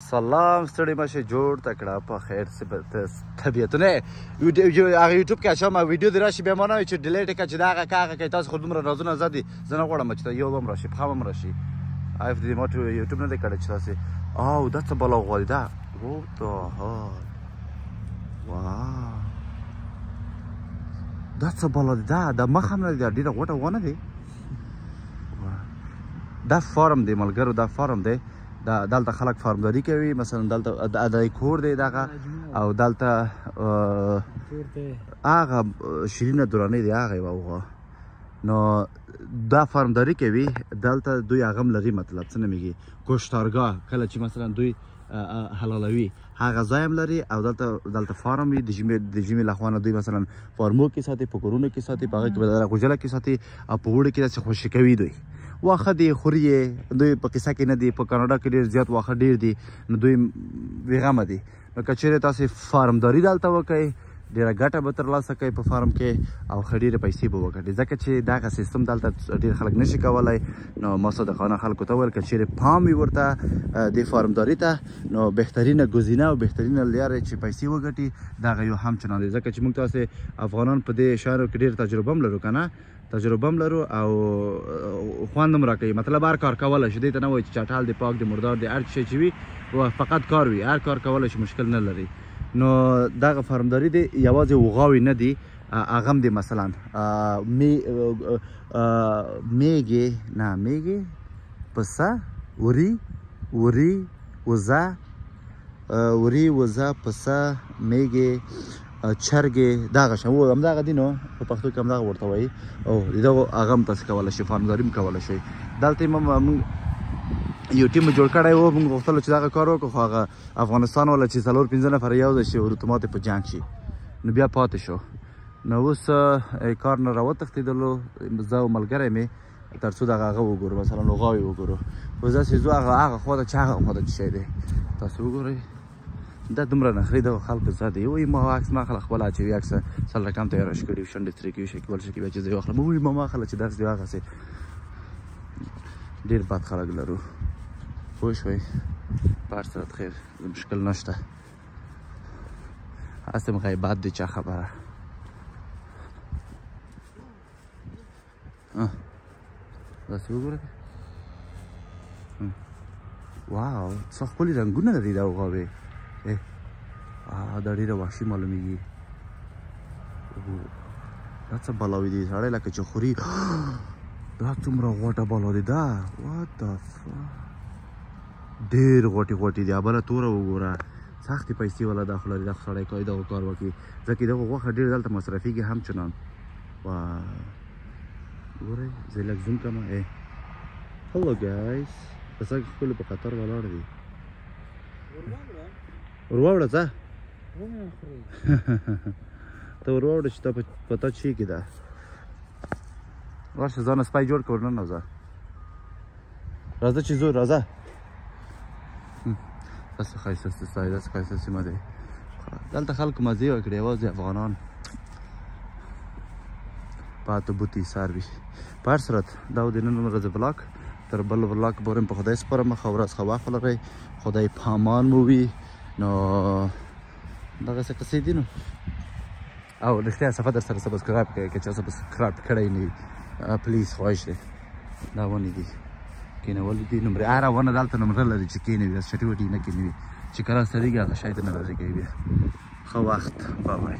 سلام، ستړي مشه، جوړ تکړه په خیر طبیعتونه. ویډیو هغه یوټیوب کې اچوم، ویډیو دې راشي بیا ما نه وایي چې delete کړه، چې دا هغه که هغه کوي. تاسو خو دومره رازونه زده دي، زه نه غواړم چې یو هم راشي، پښه هم راشي. ایف دې ما یوټیوب نه دی کړی چې تاسې او دا څه بلا غواړي دا What the hell؟ واه، دا څه بلا دی؟ دا د مخ هم نه دی، دا ډېره غوټه ونه دی. دا فارم دی ملګرو، دا فارم دی. دا دلته خلک فارمداري کوي. مثلا دلته د کور دی دغه، او دلته هغه شیرینه درانۍ دی، هغه یوه هغه. نو دا فارمداري کوي دلته. دوی هغه هم لري، مطلب څه نومېږي، کشتارګاه، کله چې مثلا دوی حلالوي هغه ځای هم لري. او دلته فارم وي. د ژمي له خوا نه دوی مثلا فارمو کې ساتي، په کورونو کې ساتي، په هغه کې به غوجله کې ساتي او په اوړي کې داسې خوشې کوي. دوی واښه دي خوري یې، دوی په قصه کې نه دي. په کاناډا کې ډېر زیات واښه ډېر دي، نو دوی بېغمه دي. نو که چېرې تاسې فارمداري دلته وکئ، ډېره ګټه به ترلاسه کوئ په فارم کې او ښه ډېرې پیسې به وګټئ، ځکه چې دغه سیستم دلته ډېر خلک نشي کولی. نو ما صادقانه خلکو ته وویل، که چېرې پام وي ورته دې فارمداري ته، نو بهترینه ګزینه او بهترینه لاره چې پیسې وګټي دغه یو همچنان دی، ځکه چې موږ تاسې افغانان په دې شیانو کې ډېر تجربه هم لرو که نه، تجربه هم لرو او خوند هم راکوي. مطلب هر کار کولی شو. دې ته نه وایي چې چټل دی، پاک دی، مردار دی، هر څه چې وي فقط کار وي، هر کار کولی شي، مشکل نه لري. نو دغه فارمداري دی، یوازې وغاوې نه دي، هغه هم دی. مثلا می میږې نه، میږې، پسه، وری وزه، وری، وزه، پسه، میږې، چرګې، دغه شان و همدغه دي. نو په پښتو کې همدغه ورته وایي. او دغه هغه هم تاسو کولی شئ، فارمداري هم کولی شئ. دلته موږ یو ټیم جوړ کړی و، موږ غوښتل چې دغه کار وکړو، خو هغه افغانستان والا چې څلور پنځه نفره یو ځای شي اتومات په جنګ شي، نو بیا پاتې شو. نو اوس کار نه راوتښتېدلو زه او ملګری مې، تر څو دغه هغه وګورو، مثلا غاوې وګورو. خو داسې ځو هغه خوا ته چې هغه خوا ته څه شی دی، تاسو وګورئ. دا دومره نخرې دغه خلکو زده دی. وایي ما عکس مه اخله، خپله اچوي عکس، سل رقم ته یې راش کړي، شونډې ترې کوي، شي بل شي بیا چې زه یې واخلم، وایي ما مه اخله چې داسې دی هغسې. ډېر بد خلک لرو، پوه شوئ؟ په هر صورت خیر، مشکل نشته، هسې هم غیبت دی چا خبره. داسې وګورئ، واو، څه ښکلي رنګونه لري دا غواوې. دا ډېره وحشي معلومیږي. دا څه بلاوې دي سړی لکه چې خوري؟ دا څومره غوټه بلا دی دا؟ What the fuck، ډېر غوټې غوټې دي. بله توره وګوره، سختې پیسې والا دا خو لري. دا خو سړی کوي دغه کار وکړي، ځکه دغه غوښه ډېر دلته مصرفېږي همچنان. ګورئ، زه لږ zoom کړم. Hello guys، پسه ښکلي په قطار ولاړ دي. ور واوړه، ځه ته ور واوړه چې تا په تا چی کې ده. ورشه ځانه سپی جوړ کړه، ورننوځه. راځه چې ځو، راځه. داسې ښایسته ځای، داسې ښایسته سیمه دی. دلته خلکو مزې وکړې، یوازې افغانان په اتو بوتي سار وي. په هر صورت دا و د نن ورځې vlog. تر بل vlog پورې په خدای سپارم. ښه ورځ، ښه وخت ولرئ، خدای پامان مو وي. نو دغسې قصې دي. نو او رښتیا صفحه در سره subscribe کړئ که چا subscribe کړی نه وي، please، خواهش دی. دا ونې دي، کینولې دي، نمرې، هره ونه دلته نمره لري چې کینوي، داسې چټي وټي نه کینوي، چې کله سړیږي هغه شی ته نه راځي کوي. بیا ښه وخت، bye bye.